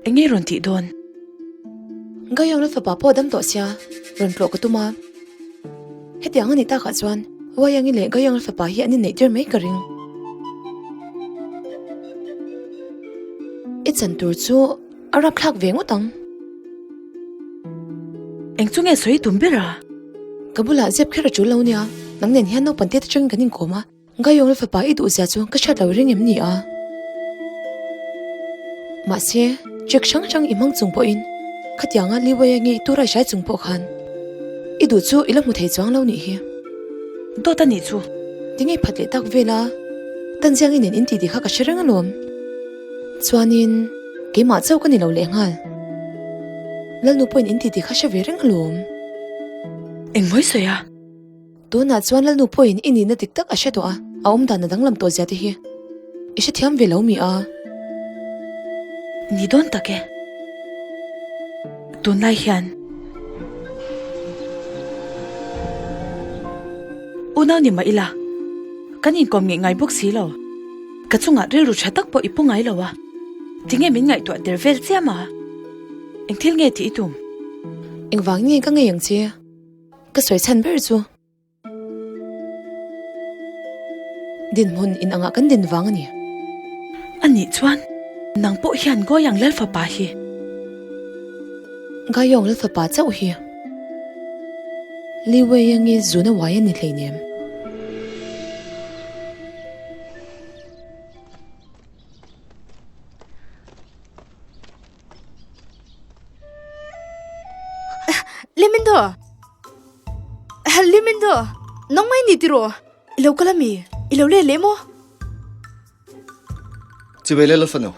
Eng nge rawn tih dawn? Gayong la fapa pawh dam tawh sia, rawn tlawh ka tum a. Hetiang a nih takah chuan Waiangi leh Gayong la fapa hi an inneih tir mai ka ring. I chan tur chu a rapthlak ve ngawt ang. Eng chu nge sawi tum ber a? Ka bulah zep kher a tul lo nia, nang nen hian naupang te atangin kan inkawm a. Gayong la fapa i duhzia chu ka hriat lo ring em ni a? Mahse, check hrang hrang i hmang chung pawhin khatianga Liwei nge i tura i hrai chung pawh khan i duh chu i la hmu thei chuang lo nih hi. Dawt a nih chu. Tinge phat leh tak vel a? Tanziang i nen in titi kha ka hre reng alawm. Chuanin keimah chauh ka ni lo lehnghal. Lalnu pawhin in titi kha hre ve reng alawm. Engmawi sawi a? Tunah chuan Lalnu pawhin i nihna dik tak a hre tawh a, a awmdan a danglam tawh zia te hi i hrethiam ve lo mi a? Ni dawn tak e. Tunlai hian unau ni mah ila, kan inkawm ngeih ngai bawk si lo. Ka chungah rilru tha tak pawh i pu ngai lo a, tinge min ngaihtuah der vel chiam a? Engthil nge tih i tum? Engvang nge ka ngei ang che? Ka sawi chhan ber chu dinhmun in angah kan din vang a ni. A nih chuan nang pawh hian Goyang Lalfapa hi. Gayong Lalfapa chauh hi Li Weiyangi zuna uai a ni hleinem. Limindo! Limindo! Nang mai ni tiro! I lo kal ami? I lo le le maw? Chibai le Lalfanu.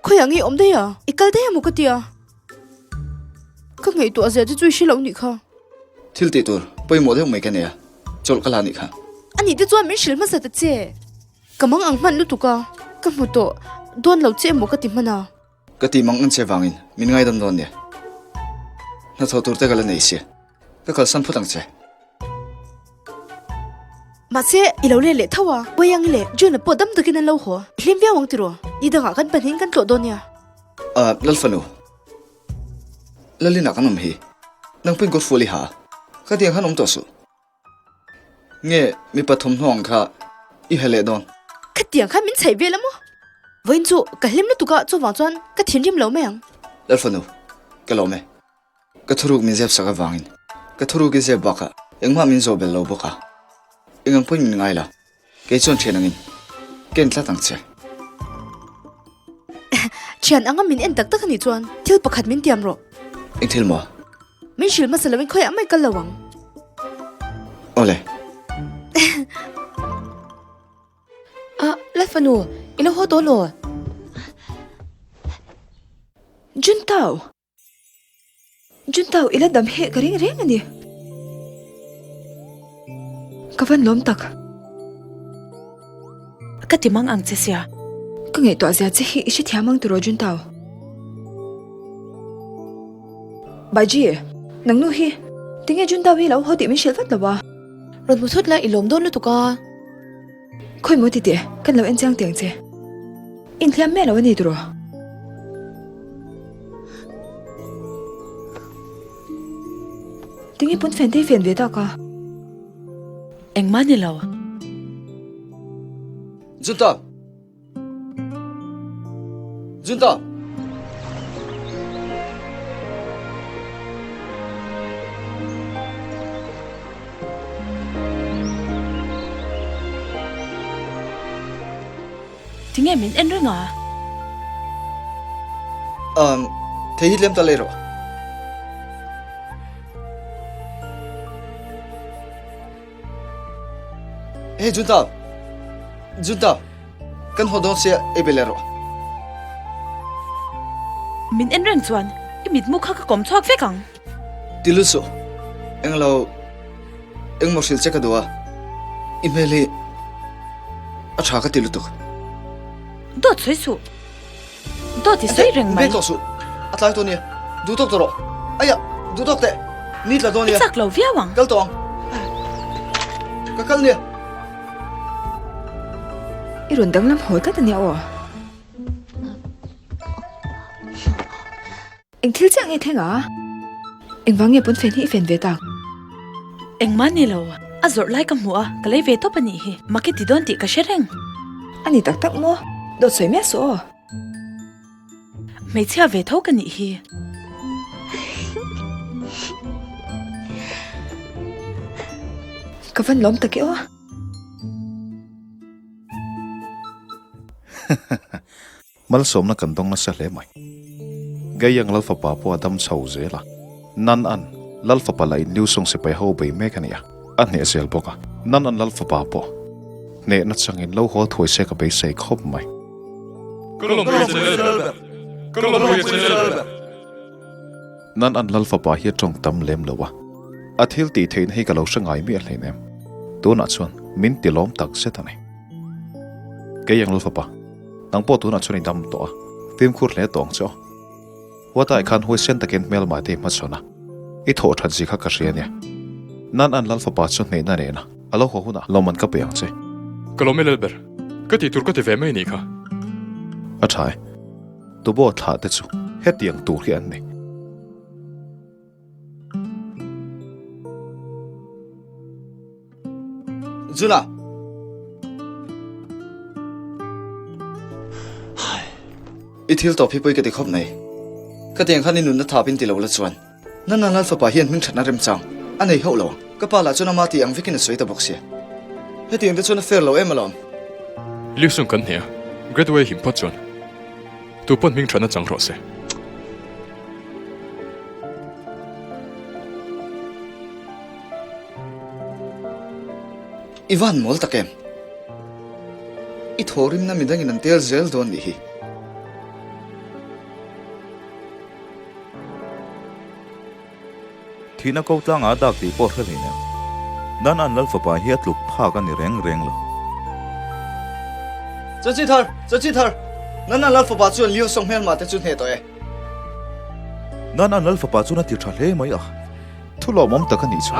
Khawiah nge i awm daih a? I kal daih amaw ka tia? Ka ngaihtuah zia che chu i hre lo nih kha. Thil tih tur pawimawh deuh mai ka nei a, chawlh ka la nih kha. Anih te chuan min hrilh hmasa ta che. Ka mang ang hman lutuk a, ka hmu tawh dawn lo che emaw ka ti hman a. Ka ti mang ang che vangin min ngaidam dawn nia. Hnathawh tur te ka la nei sia, ka kalsan phawt ang che. Mahse, i lo let leh tho a, Wayang-i leh June-a pawh dam takin an lo haw. I hlim viau ang tiraw? Ni dangah kan pahnihin kan tlawh dawn nia. Ah, Lalfanu. Lalina kan awm hi. Nang pawhin kawr fual i ha a, khatiang khan awm tawh suh. Nge mipa thawmhnaw ang kha i ha leh dawn? Khatiang khan min chhaih vel a maw? Vawiin chu ka hlim lutuk a, chuvang chuan ka thinrim lo mai ang. Lalfanu, ka lawm e. Ka thuruk min zep sak avangin ka thuruk i zep bakah engmah min zawh belh lo bawk a. Engang pawhin min ngai la, kei chuan thian angin ka en tlat ang che. Thian anga min en tak tak a nih chuan thil pakhat min tiam rawh. Eng thil maw? Min hrilh hmasa loin khawiah mai kal lo ang. Awle. Ah, Lalfanu, i lo haw tawh law? Juntau! Juntau, i la dam heh ka ring reng a ni. Ka van lawm tak. Ka ti mang ang che sia. Ka ngaihtuah zia che hi i hrethiam ang tiraw Juntau? Baiji, nang nu hi tinge Juntau hi lo haw tih min hrilh vat lo a? Rawn hmu thut la i lawm dawn lutuk a. Khawi maw titeh, kan lo en chiang tiang che. Inhliam miah lo a ni tiraw? Tinge pawn fen te hi fen ve tak a? Engmah ni lo. Juntau! Junta! Tinge min en reng a? Um, thei hi tlem ta lei rawh. Hey Junta! Junta! Kan haw dawn sia ei be leh rawh. Min en reng chuan i mitmu kha ka kawm chhuak vek ang. Ti lut suh. Englo engmaw hrilh che ka duh a, i hmel hi a tha ka ti lutuk. Dawt sawi suh. Dawt i sawi reng mai. Bek tawh suh. A tlai tawh nia. Duh tawk tawh rawh. Aya, duh tawk teh. Ni tla dawn nia. I chak lo viau ang. Kal tawh ang. Ka kal nia. I rawn danglam haw tlat a nia aw. Eng thil chiah nge thleng a? Engvang nge pawn fen hi i fen ve tak? Engmah ni lo, a zawrh lai ka hmu a, ka lei ve tawp a nih hi. Mak i ti dawn tih ka hre reng. A ni tak tak maw? Dawt sawi miah suh aw. Hmeichhia ve tho ka nih hi. Ka van lawm tak e aw. Malsawmna kan dawng nasa hle mai. Gayang Lalfapa pawh a dam chho zel a. Nan an Lalfapa lah in Liusawng sipai ho bei mek a ni a, a hneh zel bawk a. Nan an Lalfapa pawh hnehna changin lo haw thuai se ka beisei khawp mai. Ka lawmpui che Lalber! Ka lawmpui che Lalber! Nan an Lalfapa hi a tawng tam lem lo a, a thil tih theihna hi ka lo hre ngai miah hleinem. Tunah chuan min ti lawm tak zet a ni. Gayang Lalfapa. Nang pawh tunah chuan i dam tawh a, fimkhur hle tawh ang che aw. Huatai khan huaisen takin hmelmai te i hmachhawn a, i thawh that zi kha ka hria nia. Nan an lal fapa chu hnehna nena a lo haw hunah lawmman ka pe ang che. Ka lawm e Lalber, ka tih tur ka ti ve mai nih kha. A tha e, tubo thlah te chu hetiang tur hi an ni. Zula! I thil tawp hi pawi ka ti khawp mai. Ka tiang khan i nunna thap in ti lo la chuan. Nana Lal fapa hian hming thatna remchang a nei hauh lo ang. Ka pa lah chuan ama tih ang vekin a sawi ta bawk sia. Hetiang te chuan a fair lo em alawm. Liusung kan hne a, Greatway him phawt chuan tu pawn hming thatna chang rawh se. I van mawl tak em? I thawhrimna midangin an tel zel dawn nih hi. Thihna ko tlangah a dak tih pawh hre hlei nem. Dan an Lal fapa hi a tluk phak a ni reng reng lo. Chachi thar! Chachi thar! Nan an Lal fapa chuan Liu Song hmelma te chu hneh tawh e. Nan an Lal fapa chuan a ti tha hle mai a. Thu lawmawm tak a nih chu.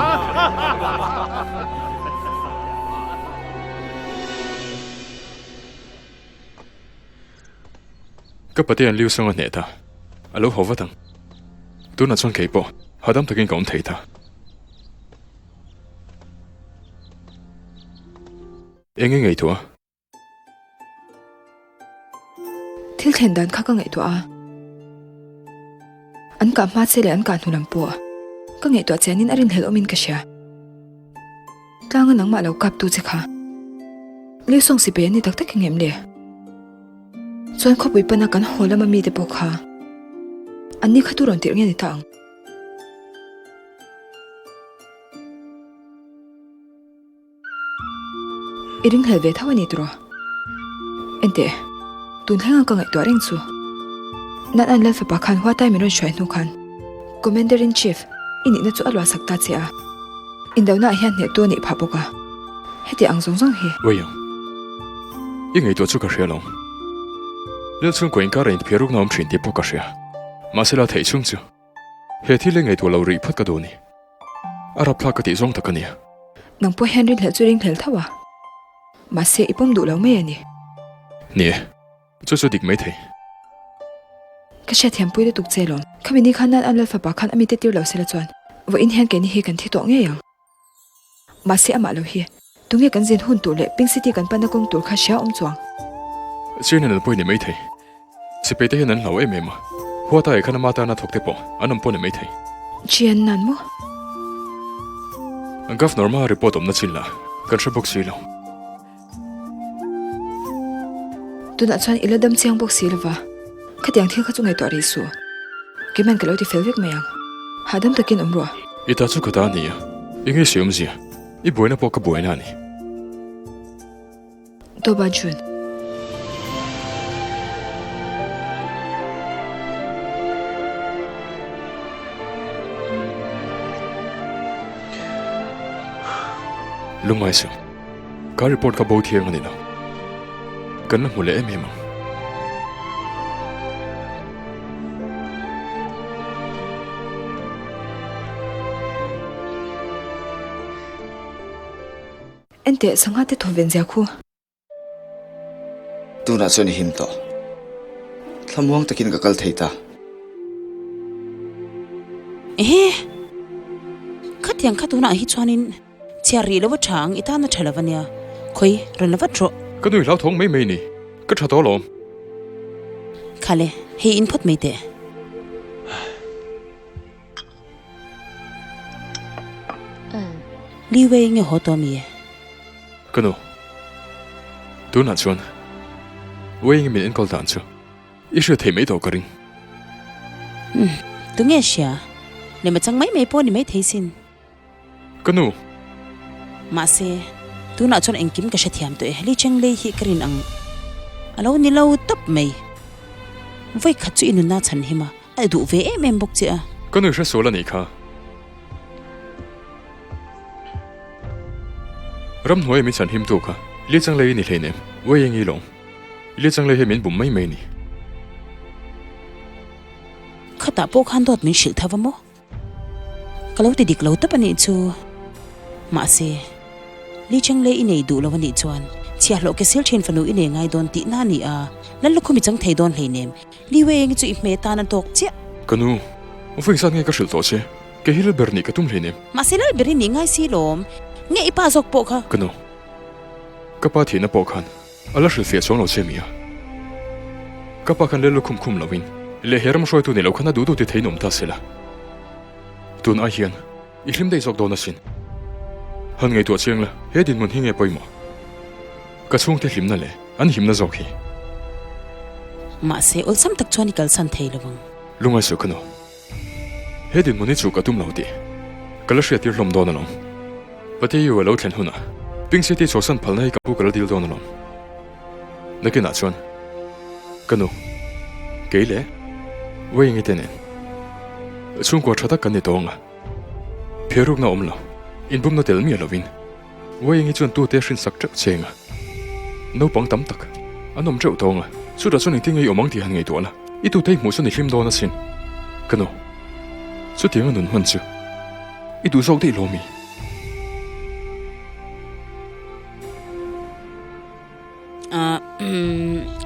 Ka patean Liu Song a hneh ta. A lo haw vat ang. Tunah chuan kei pawh hahdam takin ka awm thei ta. Eng nge ngaihtuah? Thil thlen dan kha ka ngaihtuah a, an kah hma che leh an kah hnu lam pawh ka ngaihtuah chianin a rinhlelh awmin ka hria. Tlanga nangmah lo kap tu che kha Liusawng sipai an ni tak tak engem le? Chuan khawpui pana kan haw lama mite pawh kha an ni kha tu rawn tirh nge ni ta ang? I ringhlel ve tho a ni tawh. Enteh, tun thlenga ka ngaihtuah reng chu. Nan an Lalfapa khan Huatai min rawn hruai hnu khan Commander in Chief i nihna chu a luahsak ta che a. Indonaah hian hnehtu a nih phah bawk a. Heti ang zawng zawng hi. Uiang, i ngaihtuah chu ka hria lo. Lal chhungkaw inkara inphiarukna awm thin tih pawh ka hria. Mahse la theih chhung chu he thil hi ngaihtuah lo rih phawt ka duh a ni. A rapthlak ka tih zawng tak a nia. Nang pawh hian rinhlelh chu ringhlel tho a, mahse i pawm duh lo mai a ni. Ni e, chu chu dik maithei. Ka hriatthiampui lutuk che lawm. Khami ni khan nan an Lalfapa khan a mite tir lo sela chuan vawiin hian keini hi kan thi tawh ngei ang. Mahse amah lo hi tunge kan zin hun tur leh Pink City kan panna kawng tur kha hria awm chuang. Chian an pawh ni maithei. Sipai te hian an hlau em em a, huata eh khan ama tana thawk te pawh an awm pawh ni maithei. Chian nan maw? Governor hma report awmna chin lah kan hre bawk si lo. Tunah chuan i la dam chiang bawk si lova, khatiang thil kha chu ngaihtuah rih suh. Keiman ka lo ti fel vek mai ang. Hahdam takin awm rawh. I ta chu ka ta a ni a, i ngei awmzia, i buaina pawh ka buaina a ni. Toba Jun. Lungngai suh. Ka report kha bo thiang a ni lo. Kan la hmu leh em em ang. Enteh, sangha te thaw ven zia khu. Tunah chuan i him tawh. Thlamuang takin ka kal thei ta. Ehe! Khatiang kha tunah hi chuanin chhiar rih lo a tha ang, i tan a tha lo ania. Khawi, rawn la vat rawh. Ka nui hlauthawng mai mai ni, ka tha tawh alawm. Khale, hei in phawt mai teh. Li Wei nge haw tawh mi? Ka nu, tunah chuan Wei nge min enkawl dan chu i hriat thei mai tawh ka ring. Umm, tunge hria? Lema chang mai mai pawh ni mai thei sin. Ka nu. Mahse, tunah chuan engkim ka hrethiam tawh e, Li Cheng Lei hi ka rin ang a lo ni lo tawp mai. Vawi khat chu i nunna chhan him a, a duh ve em em bawk che a. Ka nu hresual a nih kha. Ramhnuaia min chhan himtu kha Li Cheng Lei i ni hleinem, Wei Eng i lawm. Li Cheng Lei hi min bum mai mai a ni. Khatah pawh khan dawt min hrilh tho va maw? Ka lo ti dik lo tawp a nih chu. Mahse, Li Chenglei i nei duh lo a nih chuan chhiahhlawh ke sil thin fanu i nei ngai dawn tihna a ni a, Lal lukhum i chang thei dawn hleinem. Li Weieng chu i hme tan a tawk chiah. Ka nu, vawi zat nge ka hrilh tawh che? Ke hi Lalber nih ka tum hleinem. Mahse, Lalber i nih ngai si lawm. Nge i pa zawk pawh kha? Ka nu, ka pa thihna pawh khan A la hrilhfiah chuang lo che mi a. Ka pa khan lel lukhum khum loin leh he ram hruaitu ni lo khan a duh duh ti theiin awm ta se la. Tun ai hian i hlim daih zawk dawn asin. Han ngaihtuah chiang la, he dinhmun hi nge pawimawh? Ka chhungte hlimna leh an himna zawk hi. Mahse, awlsam tak chuan i kalsan thei lo ang. Lungaisuh ka nu. He dinhmun hi chu ka tum lo tih ka la hriattir hlawm dawn alawm. Pateio a lo thlen hunah Pink City chawlhsan phalna hi ka pu ka la dil dawn alawm. Nakinah chuan ka nu, kei leh Wayne-i te nen chhungkua tha tak kan ni tawng a, phiarukna awm lo, inbumna tel miah lovin Wayne-i chuan tute hrinsak teuh cheng a, naupang tam tak an awm teuh tawng a, chutah chuan engtin nge i awm ang tih han ngaihtuah la, i tute i hmuh chuan i hlim dawn asin. Ka nu, chutianga nun hman chu i duh zawk daih lo mi?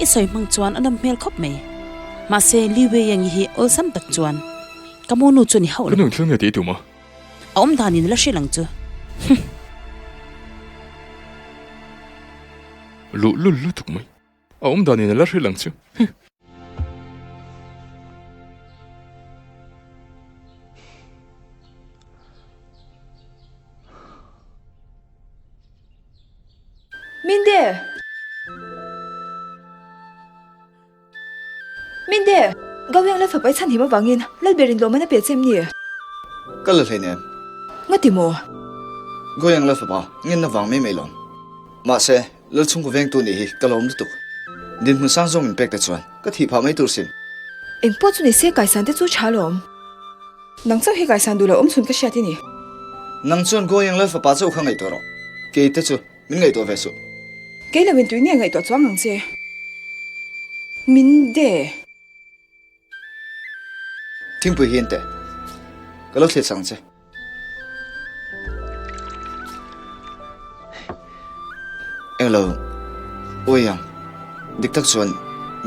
I sawi hmang chuan a nawm hmel khawp mai. Mahse, Li Weiyang-i hi awlsam tak chuan ka monu chu ni hauh lo. Ka nu thil nge tih i tum a? A awm dan in la hrilh ang chu. Humm. Luh lul lutuk mai. A awm dan in a la hrilh ang chu. Humm. Minde! Minde! Gauiang Lal fapa i chhan him avangin Lalberin lawm an a pe che em ni? Ka la hlei nen. Ngati maw? Gauiang Lal fapa ngenna vang mai mai lawm. Mahse, Lal chhungkaw vengtu nih hi ka lawm lutuk. Dinhmun sang zawng min pek te chuan ka thih phah mai tur sin. Eng pawh chu ni se kaisan te chu tha lawm. Nang chauh hi kaisan duh lo awm chhun ka hriat i ni. Nang chuan Gauiang Lal fapa chauh kha ngaihtuah rawh. Kei te chu Min ngaihtuah ve suh. Kei lo in tui nge ngaihtuah chuang ang che. Min de. Thingpui hi en teh. Ka lo thlir sak ang che. Englo, Uiang, dik tak chuan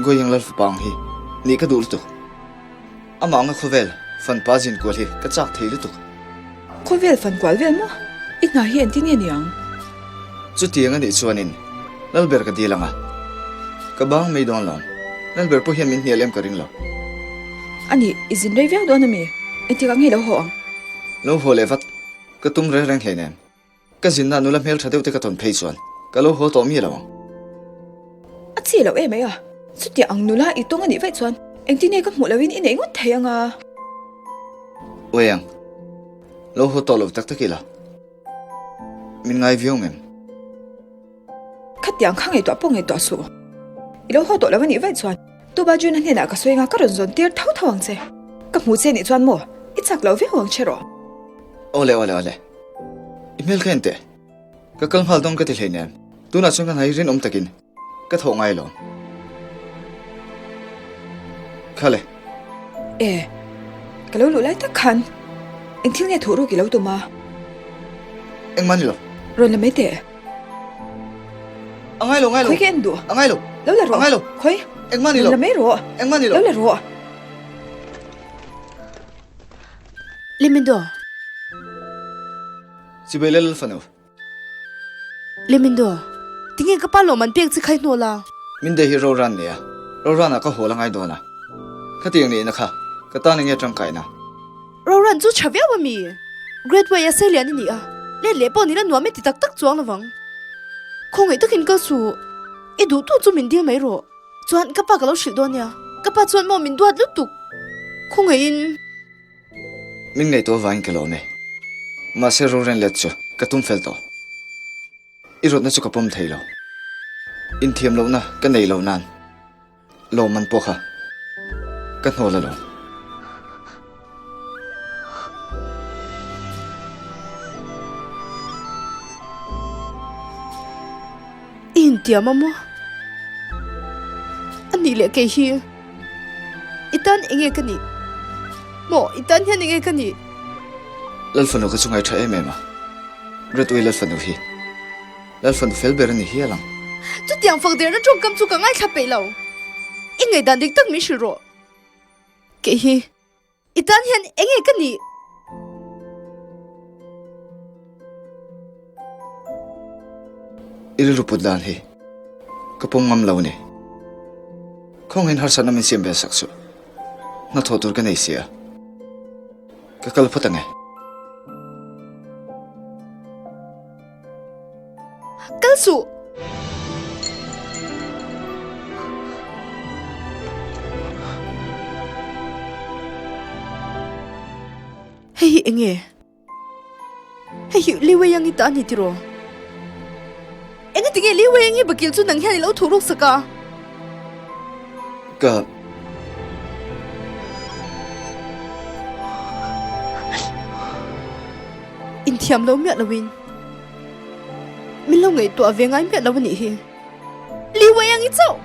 Guiyang Lalfapa ang hi nih ka duh lutuk. Amah anga khawvel fan pa zin kual hi ka chak thei lutuk. Khawvel fan kual vel maw? I hna hi engtin nge niang? Chutiang a nih chuanin Lalber ka dil ang a, ka bang mai dawn lo. Lalber pawh hian min hnial em ka ring lo. A nih, i zin rei viau dawn a mi? Engtikah nge lo haw ang? Lo haw leh vat, ka tum reng reng hleinem. Ka zinna nula hmel tha deuh te ka tawn phei chuan ka lo haw tawh mi lo ang. A chi loh em mai a, chutiang ang nula i tawng a nih vaih chuan engtin nge ka hmuh lohin i neih ngawt thei ang a? Uai ang, lo haw tawh lo tak tak ila, min ngai viau ngem? Khatiang kha ngaihtuah pawh ngaihtuah suh, i lo haw tawh lo a nih vaih chuan Tuba Juna hnenah ka sawi anga ka rawn zawn tir tho tho ang che. Ka hmuh che nih chuan maw i chak lo viau ang che rawh. Awle awle awle. I hmel kha en teh. Ka kal nghal dawn ka ti hleinem. Tunah chuan ka hnai rinawm takin ka thawh ngai lo. Kha le. E, ka lo luh lai tak khan eng thil nge thuh ruk i lo tum a? Engmah ni lo. Rawn la mai teh. A ngai lo, ngai lo. Khawi ka en duh? A ngai lo. Lo la rawh. A ngai lo. Khawi? Engmah ni lo. Rawn la mai rawh. Engmah ni lo. Lo la rawh. Limindo. Chibai le Lalfanu. Limindo. Tinge ka pa lawm an pek che khai hnawl a. Min de hi Roran nia. Roran ah ka hawl a ngai dawn a. Khatiang nihna kha ka tan enge tangkaina. Roran chu tha viau a mi. Great Way a seilian i ni a. Let leh pawh nila nuam i ti tak tak chuang lovang. Khawngaih takin kal suh. I duh tu chu min dil mai rawh. Chuan ka pa ka lo hrilh dawn nia. Ka pa chuan maw min duat lutuk. Khawngaihin. Min ngaihtuah vangin ka lawm e. Mahse rorel let chu ka tum fel tawh. I rawtna chu ka pawm thei lo. Inthiam lohna ka nei loh nan lawmman pawh kha ka hnawl alawm. I intiam a maw? A nih leh kei hi i tan enge ka nih? Maw i tan hian enge ka nih? Lalfanu ka chu ngaihṭha em em a, Red-ui Lalfanu hi Lalfanu fel ber a ni hial ang. Chutiang fak derna ṭawngkam chu ka ngaithla peih lo. I ngaihdan dik tak min hrilh rawh. Kei hi I tan hian enge ka nih? I rilru put dan hi ka pawm ngam lo a ni. Khawngin harsatna min siam vel sak suh. Hnathawh tur ka nei si a, ka kal phawt ang e. Kal suh! Hei hi enge? Hei hi Li Weiang i ta a ni tiraw? Enge tinge Li Weiang i bakil chu nang hian i lo thuh ruk sak a? Ka. Inthiam lo miah loin. Min lo ngaihtuah ve ngai miah lo a nih hi. Li Weiang i chauh!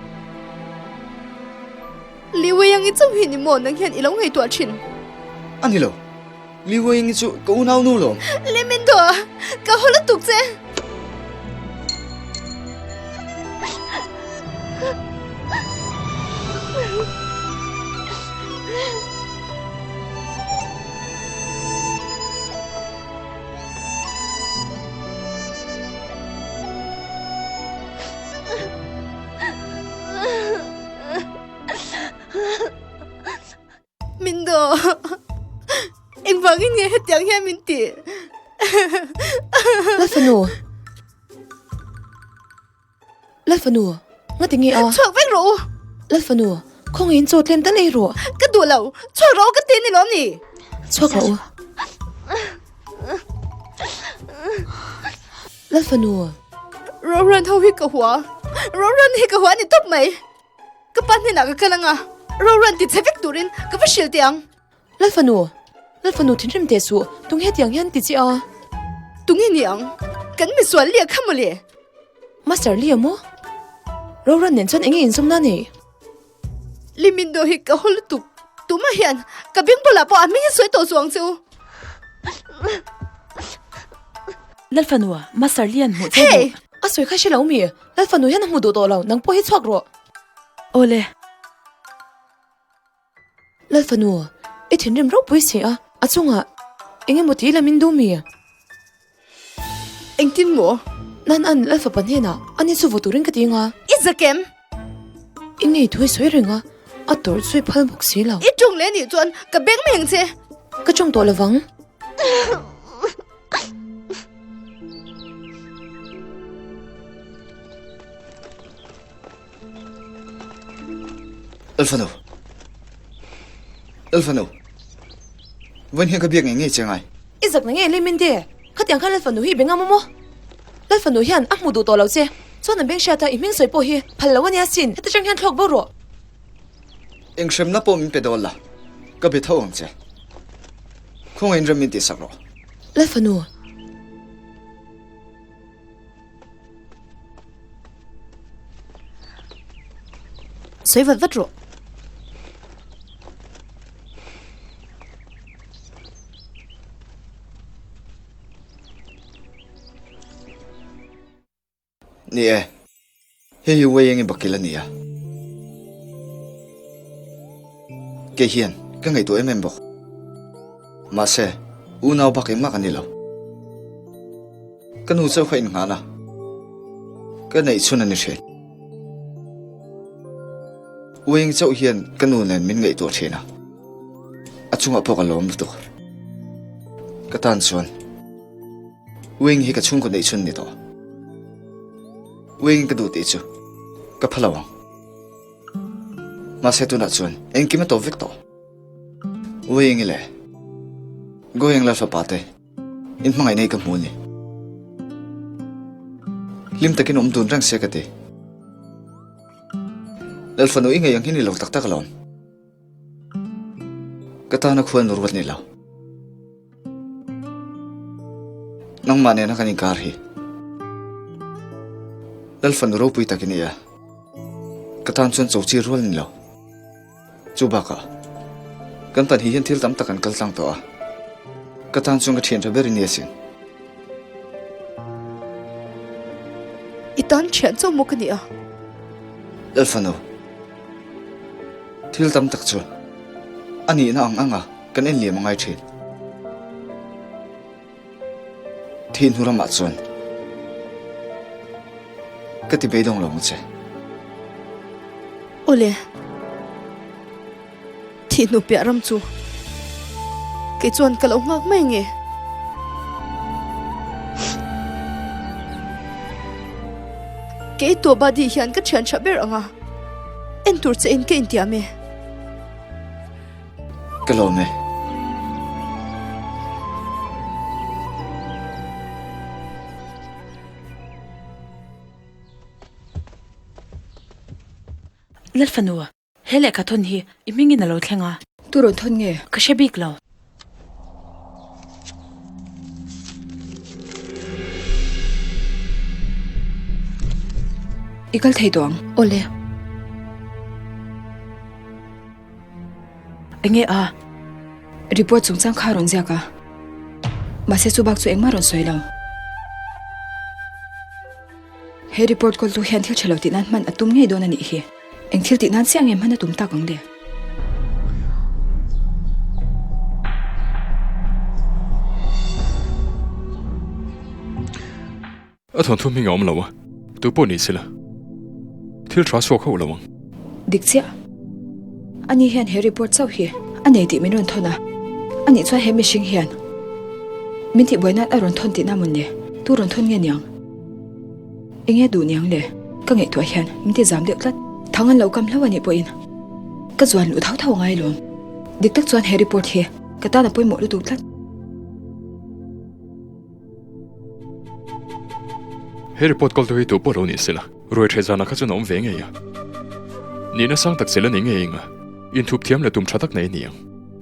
Li Weiang i chauh hi ni maw nang hian i lo ngaihtuah thin? A ni lo. Li Weiang i chu ka unau nu lawm. Li min duh a, ka haw lutuk che. Min do. Engvangin nge hetiang hian min ti? Lalfanu. Lalfanu, ngati nge a? Chhuak vek rawh u! Lalfanu, khawngaihin chaw tlem tal ei rawh. Ka duh lo, chhuak rawh u ka ti ni lawm ni? Chhuak rawh u. Lalfanu. Roran ho hi ka hua. Roran hi ka hua ni tawp mai. Ka pa hnenah ka kal anga, Roran ti chhe vek turin ka va hrilh teh ang. Lalfanu, Lalfanu thinrim teh suh, tung hetiang hian ti che a. Tunge ni ang? Kan misual liak kha mawle. Master Lee a maw? Roran nen chuan enge inzawm na nei? Limindo hi ka haw lutuk. Tumah hian ka beng bulah pawh a hming hi sawi tawh suh ang che u. Lalfanu, Master Lee an hmuh che duh. Hey! A sawi kha hre lo mi? Lalfanu hian a hmu duh tawh lo, nang pawh hi chhuak rawh. Awle. Lalfanu, i thinrim ropui si a, a chungah eng emaw tih lam in duh mi? Engtin maw? Nan an Lalfapa hnenah ani chu vaw turin ka ti anga. I zakem! I ngei thu i sawi reng a, a tawrh chu i phal bawk si lo. I tawng leh nih chuan ka beng mai ang che. Ka tawng tawh lovang. Lalfanu. Lalfanu. Vawiin hian ka biak ngei ngei che ngai. I zak na nge Limin te? Khatiang khan Lalfanu hi i beng a maw? Lalfanu hian a hmu duh tawh lo che. Chuan an beng hriat a i hming sawi pawh hi phal lo a nia sin. Heti chang hian thlawk bo rawh. Eng hremna pawh min pe dawn la, ka be tho ang che. Khawngaihin rem min tihsak rawh. Lalfanu. Sawi vat vat rawh. Ni e, hei hi Wei Engi bakil a ni a. Kei hian ka ngaihtuah em em bawk. Mahse, unau bak engmah kan ni lo. Ka nu chauh kha innghahna ka neih chhun a ni thin. Uing chauh hian ka nu nen min ngaihtuah thin a, a chungah pawh ka lawm lutuk. Ka tan chuan Uing hi ka chhungkaw neih chhun ni tawh. Uing ka duh tih chu ka pha lo ang. Mahse tunah chuan engkim a tawp vek tawh. Uing i le Goyang Lalfapa te in hmangaih nei ka hmu a ni. Hlim takin awm dun reng se ka ti. Lalfanu i ngei ang hi ni lo tak tak alawm. Ka tana khuan ruat ni lo. Nangmah nena kan inkar hi. Lalfanu ropui tak i ni a. Ka tan chuan cho chi rual ni lo. Chu bakah, kan pahnih hian thil tam tak an kal tlang tawh a, ka tan chuan ka thian tha ber i ni asin. I tan thian chauh maw ka nih a? Lalfanu, thil tam tak chu a nihna ang anga kan enliam a ngai thin. Thih hnu ramah chuan ka ti beidawng lo ang che. Awle, thih hnu piah ram chu kei chuan ka lo nghak mai nge. Kei Tuabadi hian ka thian tha ber ang a, en tur che in ka intiam e. Ka lawm e. Lalfanu, he lehkha thawn hi i hmingin a lo thleng a. Tu rawn thawn nge? Ka hre bik lo. I kal thei tawh ang. Awle. Enge a? Report chungchang kha a rawn ziak a, mahse chu bak chu engmah a rawn sawi lo. He report kawltu hian thil tha lo tih nan hman a tum ngei dawn a nih hi. Eng thil tih nan chiah nge hman a tum tak ang le? A thawnthu hming a awm lo a, tu pawh ni sela thil tha chhuak hauh lo ang. Dik chiah. Ani hian he report chauh hi a nei tih min rawn thawn a, anih chuan he mihring hian min tihbuai nan a rawn thawn tihna mawn le? Tu rawn thawn nge niang? Enge duh niang le? Ka ngaihtuah hian min ti zam deuh tlat. Thang an lo kam hlauh anih pawhin ka zuan luh thau thau angai lawm. Dik tak chuan he report hi ka tan a pawimawh lutuk tlat. He report kawltu hi tu pawh lo ni sela, ruai ṭhe zanah kha chuan a awm ve ngei a. Nihna sang tak chel a ni ngei eng a, inthup thiam leh tum ṭha tak nei a ni ang.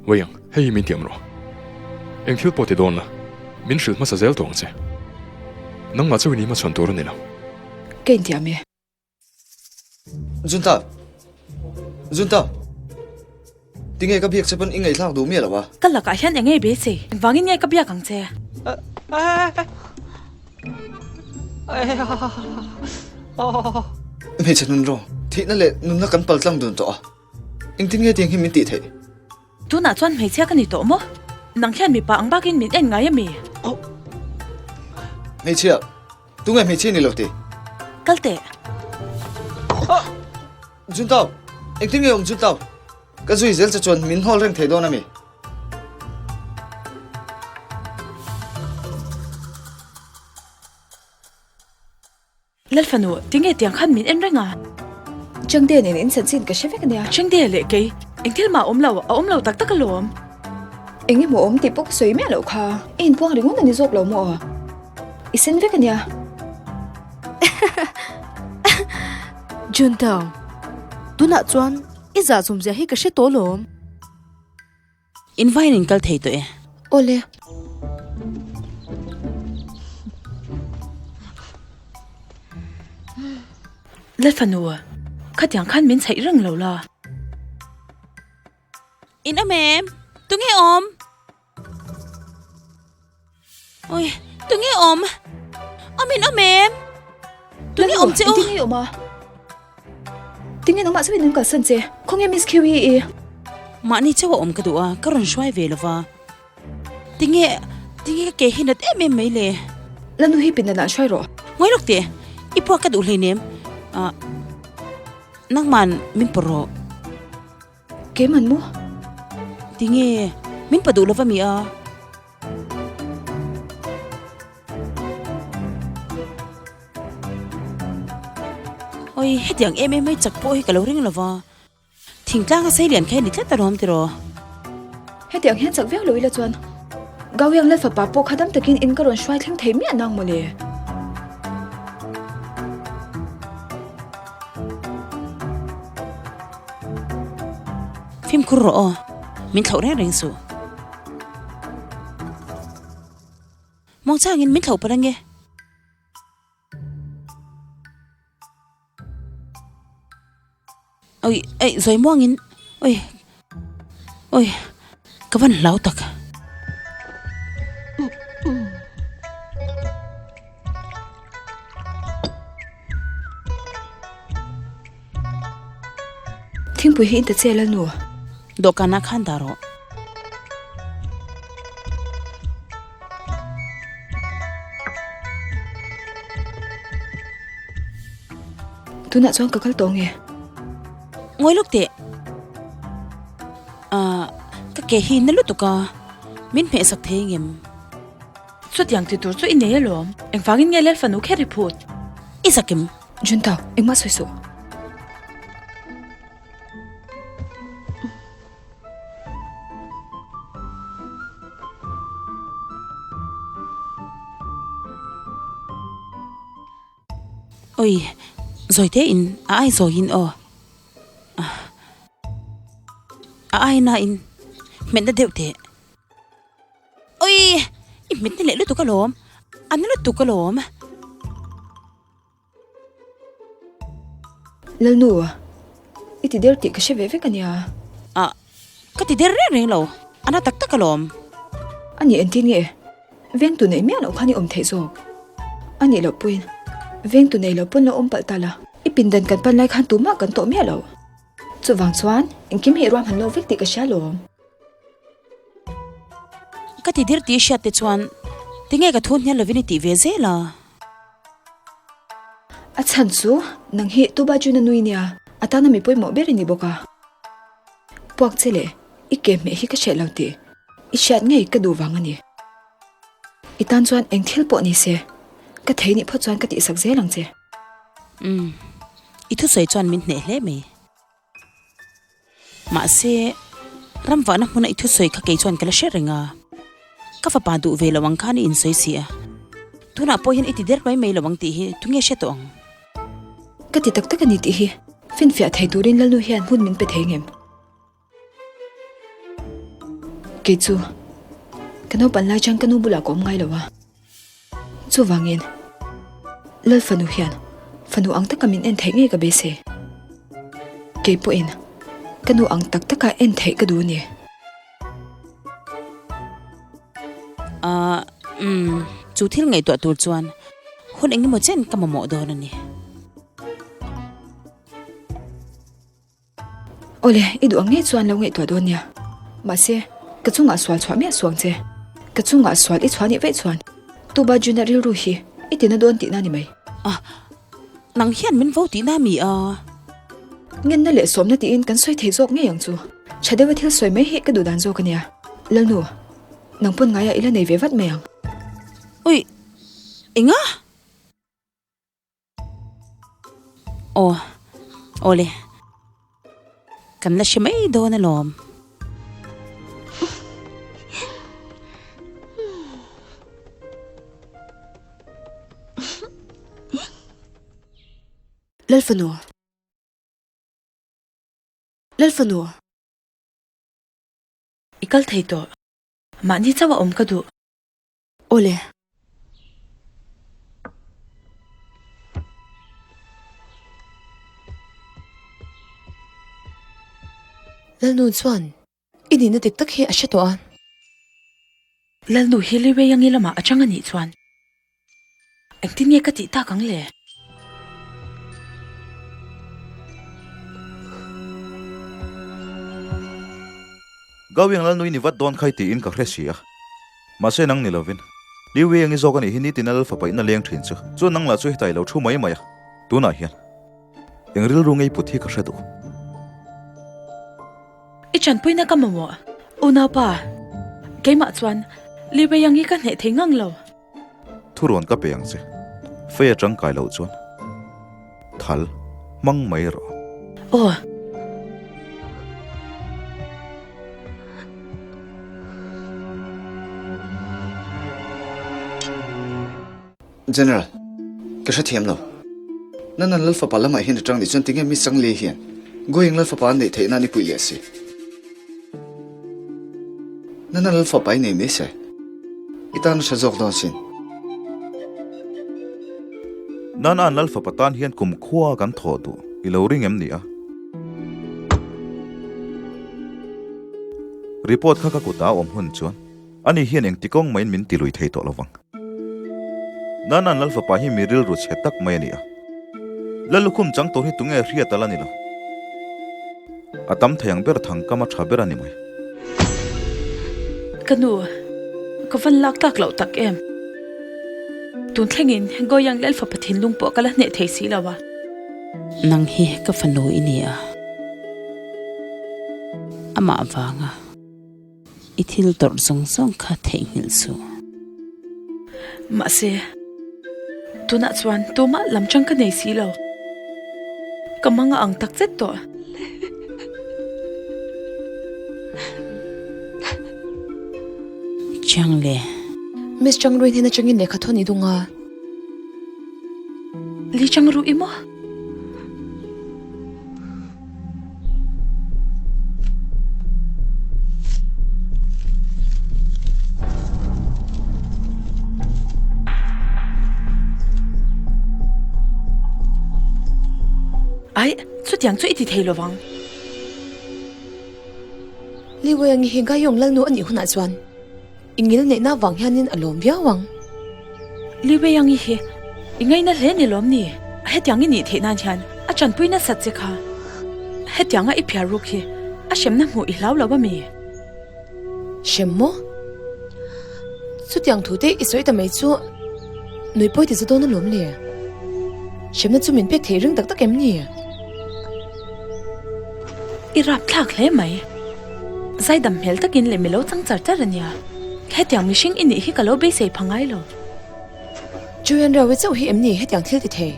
Wei ang, hei hi min tiam rawh. Eng thil pawh ti dawn la, min hrilh hmasa zel tawh ang che. Nangmah chauhin i hmachhawn tur a ni lo. Ka intiam e. Junta! Junta! Tinge ka biak che pawn i ngaihthlak duh miah lo a? Ka lakah hian eng nge beisei? Engvangin nge ka biak ang che? Hmeichhe nun rawng, thihna leh nunna kan pal tlang dun tawh a. Engtin nge tiang hi min tih theih? Tunah chuan hmeichhia ka ni tawh maw? Nang hian mipa ang bakin min en ngai ami? Hmeichhia, tunge hmeichhia ni lo ti? Kal teh. Juntao, engtin nge awm Juntao? Ka zui zel che chuan min hawl reng thei dawn ami? Lalfanu, tinge tiang khan min en reng a? Chengte nen in chanchin ka hre vek ania. Chengte leh kei, eng thil mah a awm lo, a awm lo tak tak alawm. Eng emaw awm tih pawh ka sawi miah loh kha, i inpuang ringawt a ni zawk lo maw? I sen vek ania. Juntao, tunah chuan i zahzumzia hi ka hre tawh alawm. In vain in kal thei tawh e. Awle. Lalfanu, khatiang khan min chhaih reng lo la. In awm em? Tunge awm? Oi, tunge awm? Awm in awm em? Tunge awm che u? Tinge awm a? Tinge nangmah chuan in kalsan che? Khawnge Miss Kiwi i? Mahni chauh a awm ka duh a, ka rawn hruai ve lova. Tinge, tinge ka ke hi nat em em mai le? Lanu hi pindan ah hruai rawh. Ngawi lawk teh, i puak ka duh hleinem. Ah, nangman min pawh rawh. Keiman maw? Tinge, min pawh duh lova mi a? Oi, hetiang em em mai chak pawh hi ka lo ring lova. Thingtlang a sei lian kha i ni tlat alawm tiraw? Hetiang hian chak viau lo ila chuan Gaoyang lal fapa pawh kha dam takin in ka rawn hruai thleng thei miah nang mawle. Fimkhur rawh aw, min thlauh reng reng suh. Muangchangin min thlauh palh ange. Oi, ei, zawi muangin, oi, oi, ka van hlau tak. Thingpui hi in ta che Lalnu. Dawhkanah khan dah rawh. Tunah chuan ka kal tawh nge? Ngawi lawk teh. Ahh, ka ke hi na lutuk a, min hmeh sak thei ngem? Chutiang ti tur chu i nei alawm. Engvangin nge Lal fanu kher i phut? I zakim. Junta, engmah sawi suh. Oi, zawi te in a ai zawi in aw. A ai na in hmet na deuh teh. Oi, i hmet na leh lutuk alawm, a na lutuk alawm. Lalnu, i ti der tih ka hre ve vek a nia. Ah, ka ti der reng reng lo, a na tak tak alawm. A nih entir nge? Vengtu neih miah loh khan i awm theih zawk. A nih loh pawhin vengtu nei lo pawn lo awm palh ta la. I pindan kan pan lai khan tumah kan tawh miah lo. Chuvang chuan engkim hi i ruahman lo vek tih ka hria alawm. Ka ti der tih hriat te chuan tinge ka thu hnial lovin i tih ve zel a? A chhan chu nang hi Tuba Juna nui nia, a tana mi pawimawh ber i ni bawk a. Puak che leh i ke hmeh hi ka hreh lo tih i hriat ngei ka duh vang a ni. I tan chuan eng thil pawh ni se, ka thei nih phawt chuan ka tihsak zel ang che. Umm, i thusawi chuan min hneh hle mai. Mahse, ramvahna hmuna i thusawi kha kei chuan ka la hre reng a, ka fapa duh ve lo ang khan i insawi si a, tunah pawh hian i ti der mai mai lo ang tih hi tunge hre tawh ang? Ka ti tak tak a ni tih hi finfiah thei turin Lalnu hian hmun min pe thei ngem? Kei chu ka naupan lai chuan ka nu bulah ka awm ngai lo a. Chuvangin, Lal fanu hian fanu ang taka min en theih ngei ka beisei. Kei pawhin ka nu ang tak taka en theih ka duh a ni. Ahh, umm, chu thil ngaihtuah tur chuan hun eng emaw chen ka mamawh dawn a ni. Awle, i duh ang ngei chuan lo ngaihtuah dawn nia. Mahse, ka chungah sual chhuah miah suang che. Ka chungah sual i chhuah nih vaih chuan Tuba Juna rilru hi i tina dawn tihna ni mai. Ah, nang hian min vo tihna mi a? Ngenna leh sawmna tiin kan sawi thei zawk ngei ang chu. Tha deuha thil sawi mai hi ka duh dan zawk a nia. Lalnu, nang pawn ngaiah i la nei ve vat mai ang. Ui, enga? Aw, awle. Kan la hre mai dawn alawm. Lalfanu. Lalfanu. I kal thei tawh. Mahni chauh a awm ka duh. Awle. Lalnu chuan i nihna dik tak hi a hre tawh a. Lalnu hi Liwei angi lamah a chang a nih chuan engtin nge ka tih tak ang le? Gauiang Lalnui ni vat dawn khai tiin ka hre si a. Mahse nang ni lovin, Liu Wei Angi zawk a nih hi nitin a lal fapa in a leng thin chu. Chuan nang lah chu hetah i lo thu mai mai a. Tunah hian eng rilru ngei put hi ka hre duh. I chanpuina ka mamawh, unaupa. Keimah chuan Liu Wei Angi ka hneh thei ngang lo. Thurawn ka pe ang che. Fei a tangkai loh chuan thal hmang mai rawh. Aw. General, ka hrethiam lo. Nanan Lalfapa lamah hian a tang nih chuan tinge mi Changli hian Goyang Lalfapa an neih theih nan i puih leh si? Nanan Lalfapa i nei mai se, i tan a tha zawk dawn sin. Nanan Lalfapa tan hian kum khua kan thawh duh i lo ring em ni a? Report kha ka kutah a awm hun chuan Ani hian engti kawng maiin min ti lui thei tawh lovang. Nanan Lal fapa hi mi rilru chhe tak mai a ni a. Lal lukhum chang tur hi tunge hriat a la ni lo. A tam thei ang ber thangkam a tha ber a ni mai. Ka nu, ka van lak tak loh tak em? Tun thlengin Goyang Lal fapa thinlung pawh ka la hneh thei si lo a. Nang hi ka fanu i ni a, amah vanga. I thil tawrh zawng zawng kha theihnghilh suh. Mahse, tunah chuan tumah lam chang ka nei si lo. Ka mang a ang tak zet tawh. Chiang le. Miss Changrui hnen atangin lehkha thawn i dung a. Li Changru i maw? Ai, chutiang chu i ti thei lovang. Liweng hi Gayong Lalnu a nih hunah chuan i ngil neihna vang hianin a lawm viau ang. Liweng hi i ngaina hle ni lawm ni? Hetiang i nih theih nan hian a tanpui nasat che kha. Hetianga i phiar ruk hi a hremna hmuh i hlau lo a mi? Hrem maw? Chutiang thu te i sawi ta mai chu nui pawi ti za dawn alawm le. Hremna chu min pek theih ring tak tak em ni? I rap thlak hle mai. Zaidam hmel takin leh mi lo chang char char a nia. Hetiang mihring i nih hi ka lo beisei pha ngai lo. Julian Rawe chauh hi em ni hetiang thil ti thei?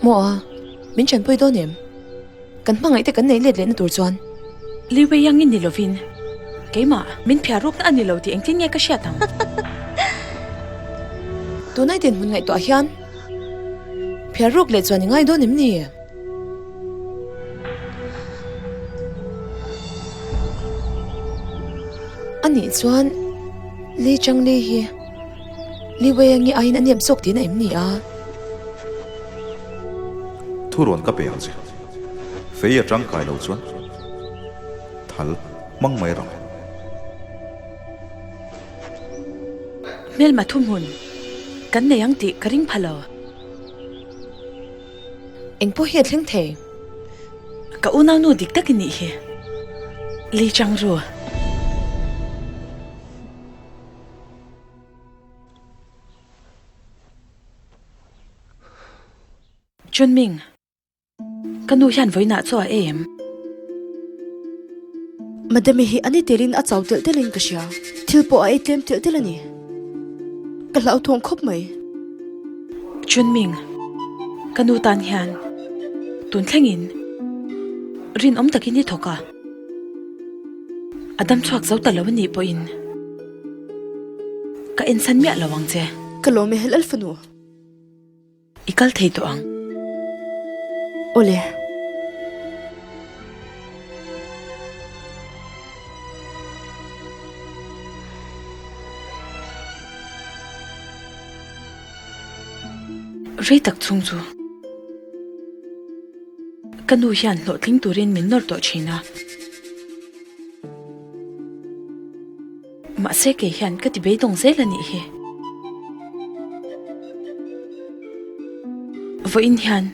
Maw a, min tanpui dawn em? Kan hmangaih te kan neih let lehna tur chuan. Li Wei Yang i ni lovin keimah min phiar rukna a ni lo tih engtin nge ka hriat ang? Tunai dinhmun ngaihtuah hian phiar ruk leh chuan i ngai dawn em ni? A nih chuan Li Changli hi Li Wei Yang i aiin a nep zawk tihna em ni a? Thu rawn ka pe ang che. Fei a tangkai lo chuan thal hmang mai rawh. Hmelma thuhmun kan nei ang tih ka ring pha lo. Eng pawh hi a thleng thei. Ka unaunu dik tak i nih hi. Li Changru. Chunming, ka nu hian vawiinah chaw a ei em? Madame hi a ni telin a chau telh telhin ka hria, thil pawh a ei tlem telh telh a ni. Ka hlauthawng khawp mai. Chunming, ka nu tan hian tun thlengin rinawm takin i thawk a, a dam chhuak zo ta lo a nih pawhin ka ensan miah lo ang che. Ka lawm e Lalfanu. I kal thei tawh ang. Awle. Rei tak chhung chu ka nu hian hlawhtling turin min nawr tawh thin a. Mahse kei hian ka ti beidawng zel a nih hi. Vawiin hian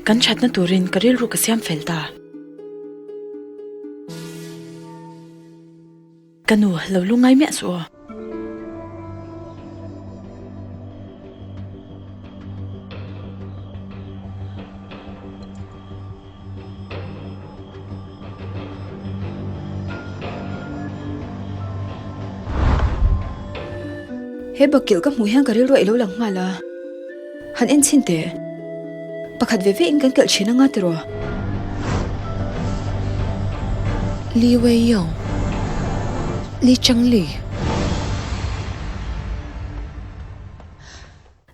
kan thatna turin ka rilru ka siam fel ta. Ka nu, lo lungngai miah suh aw. He bakilh ka hmuh hian ka rilru a ilo lang nghal a, han en chhin teh. Pakhat ve ve in kan kelh thin anga tiraw? Li Wei Yong, Li Chang Li.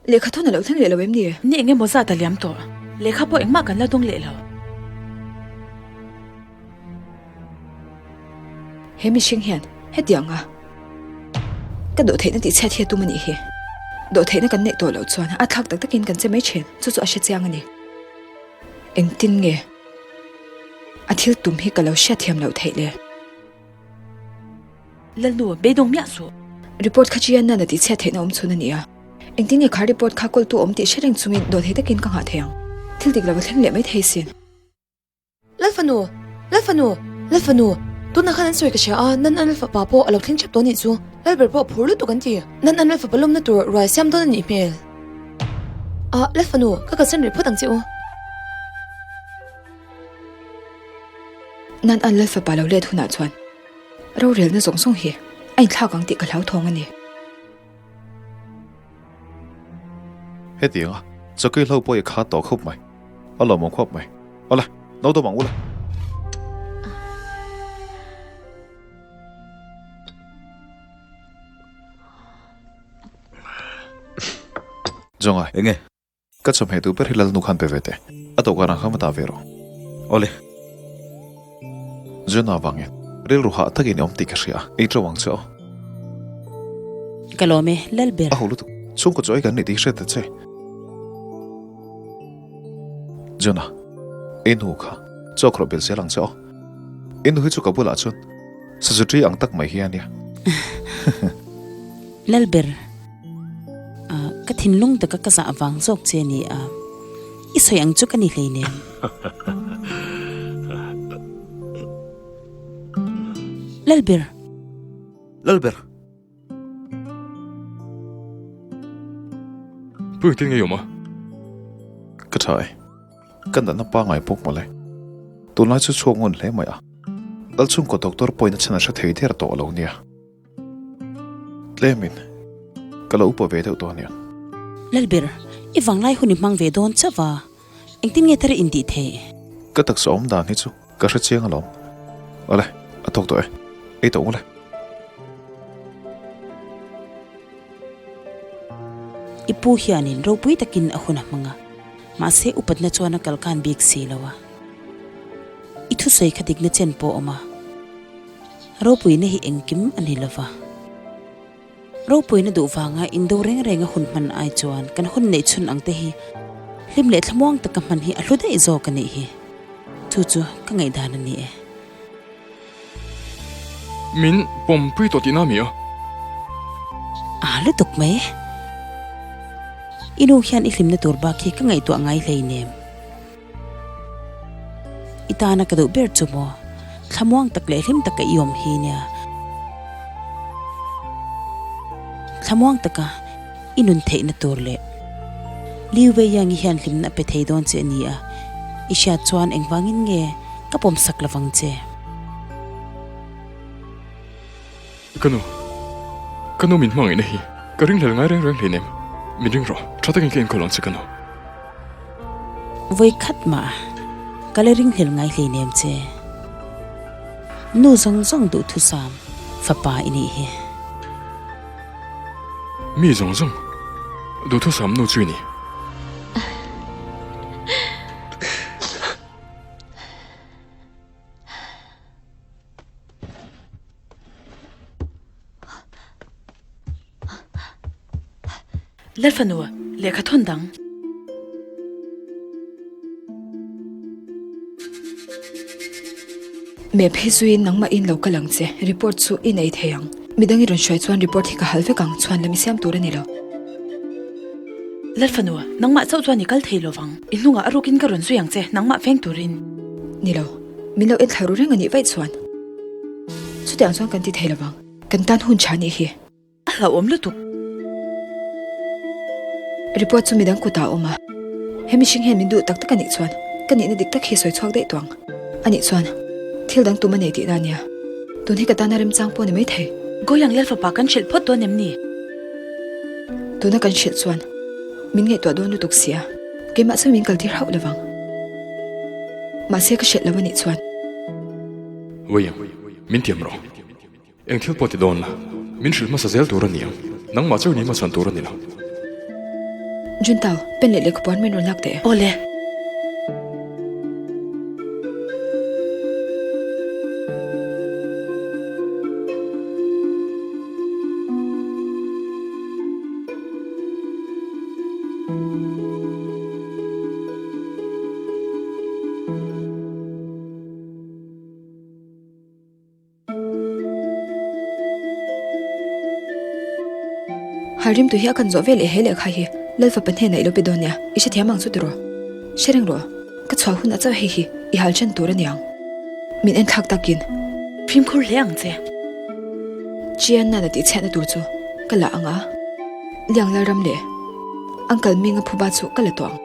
Lehkha thawn a lo thleng leh lo em ni? Ni eng emaw zat a liam tawh. Lehkha pawh engmah kan la dawng leh lo. He mihring hian hetiang a ka dawhtheihna tih chhiat hi a tum a nih hi. Dawhtheihna kan neih tawh loh chuan a thlak tak takin kan che mai thin, chu chu a hre chiang a ni. Engtin nge a thil tum hi ka lo hriatthiam loh theih le? Lalnu, beidawng miah suh. Report kha chian nana tih chhiat theihna awm chhun a ni a. Engtin nge kha report kha kawltu awm tih hre reng chungin dawhthei takin ka nghah thei ang? Thil dik lo a thleng leh mai thei sin. Lalfanu! Lalfanu! Lalfanu! Tunah khan an sawi ka hria a, Nan an Lalfapa pawh a lo thleng ṭhep tawh a nih chu. Lalber pawh a phur lutuk an ti. Nan an Lalfapa lawmna tur ruai siam dawn a nih hmel. Ah, Lalfanu, ka kalsan rih phawt ang che u. Nan an Lalfapa lo let hunah chuan rorelna zawng zawng hi a inthlak ang tih ka hlauthawng a ni. Hetiang a, chawkei hlo pawh i khat tawh khup mai. A lawmawm khuap mai. Awle, no dawm ang ula. Zawngai. Enge? Ka chawhmeh duh ber hi Lalnu khan pe ve teh. A dawhkan ah khan va dah ve rawh. Awle. Zuna vangin rilru hah takin i awm tih ka hria a, ei teuh ang che aw. Ka lawm e, Lalber. A ho lutuk. Chhungkaw chaw ei kan nih tih hriat ta che. Zuna, i nu kha chaw khawrh belh zel ang che aw. I nu hi chu ka bulah chuan sazu ṭi ang tak mai hi a nia. Lalber. Ka thinlung taka ka zah vang zawk che a ni a, i sawi ang chu ka ni hleinem. Lalber! Lalber! Pu engtin nge i awm a? Ka tha e. Ka natna pangngai bawk mawle. Tunlai chu chhuak ngun hle mai a. Lalchhungkaw doctor pawhin a chhan a hre thei der tawh lo nia. Tlemin ka lo upa ve deuh tawh ania. Lalber, i vanglai hun i hmang ve dawn chauh va, engtin nge thar i intih theih? Ka taksa awm dan hi chu ka hre chiang alawm. Awle, a tawk tawh e. Ei tawh ngawle. I pu hianin ropui takin a hun a hmang a, mahse upatna chuan a kalkan bik si lo a. I thusawi kha dikna chen pawh a awm a. Ropuina hi engkim a ni lova. Ropuina duh vanga indo reng renga hun hman ai chuan kan hun neih chhun ang te hi hlim leh thlamuang taka hman hi a hlu daih zawk a nih hi. Chu chu ka ngaihdan a ni e. Min pawmpui tawh tihna mi a? A lutuk mai. I nu hian i hlimna tur bak hi ka ngaihtuah ngai hleinem. I tana ka duh ber chu maw? Thlamuang tak leh hlim taka i awm hi nia. Thlamuang taka i nun theihna tur leh Liu Weiyang-i hian hlimna a pe thei dawn che a ni a, i hriat chuan engvangin nge ka pawmsak lovang che? Ka nu, ka nu min hmangaihna hi ka ringhlel ngai reng reng hleinem. Min ring rawh, tha takin ka enkawl ang che ka nu. Vawi khat mah ka la ringhlel ngai hleinem che. Nu zawng zawng duhthusam fapa i nih hi. Mi zawng zawng duhthusam nu chu i ni. Lalfanu, lehkha thawn dang. Map hi zuiin nangmah in lo kal ang che, report chu i nei thei ang. Midang i rawn hruai chuan report hi ka hal vek ang, chhuan lam i siam tur a ni lo. Lalfanu, nangmah chauh chuan i kal thei lo vang. I hnungah a rukin ka rawn zui ang che, nangmah veng turin. Ni lo. Min lo en thla ru reng a nih vaih chuan chutiang chuan kan ti thei lo vang. Kan tan hun tha nih hi. A hlauhawm lutuk. Report chu midang kutah a awm a. He mihring hian min duh tak tak a nih chuan ka nihna dik tak hi sawi chhuak daih tuang. A nih chuan thil dang tum a nei tihna a nia. Tun hi ka tana remchang pawh a ni maithei. Goyang Lalfapa kan hrilh phawt dawn em ni? Tuna kan hrilh chuan min ngaihtuah dawn lutuk si a, keimah chuan min kaltir hauh lovang. Mahse ka hrilh lo a nih chuan. William, min tiam rawh. Eng thil pawh ti dawn la, min hrilh hmasa zel tur a ni ang. Nangmah chauh ni hmachhawn tur a ni lo. Juntao, pen leh lehkhapuan min rawn lak teh. Awle. Halrim tu hi a kan zawh veleh he lehkha hi Lalfapa hnenah i lo pe dawn nia, i hrethiam ang chu tiraw? Hre reng rawh, ka chhuah hunah chauh hei hi i hal ṭhen tur a ni ang. Min enthlak takin. Fimkhur hle ang che. Chian nana tih chhiatna tur chu ka la ang a, Liang Lalram leh Uncle Minga phuba chu ka la tawh ang.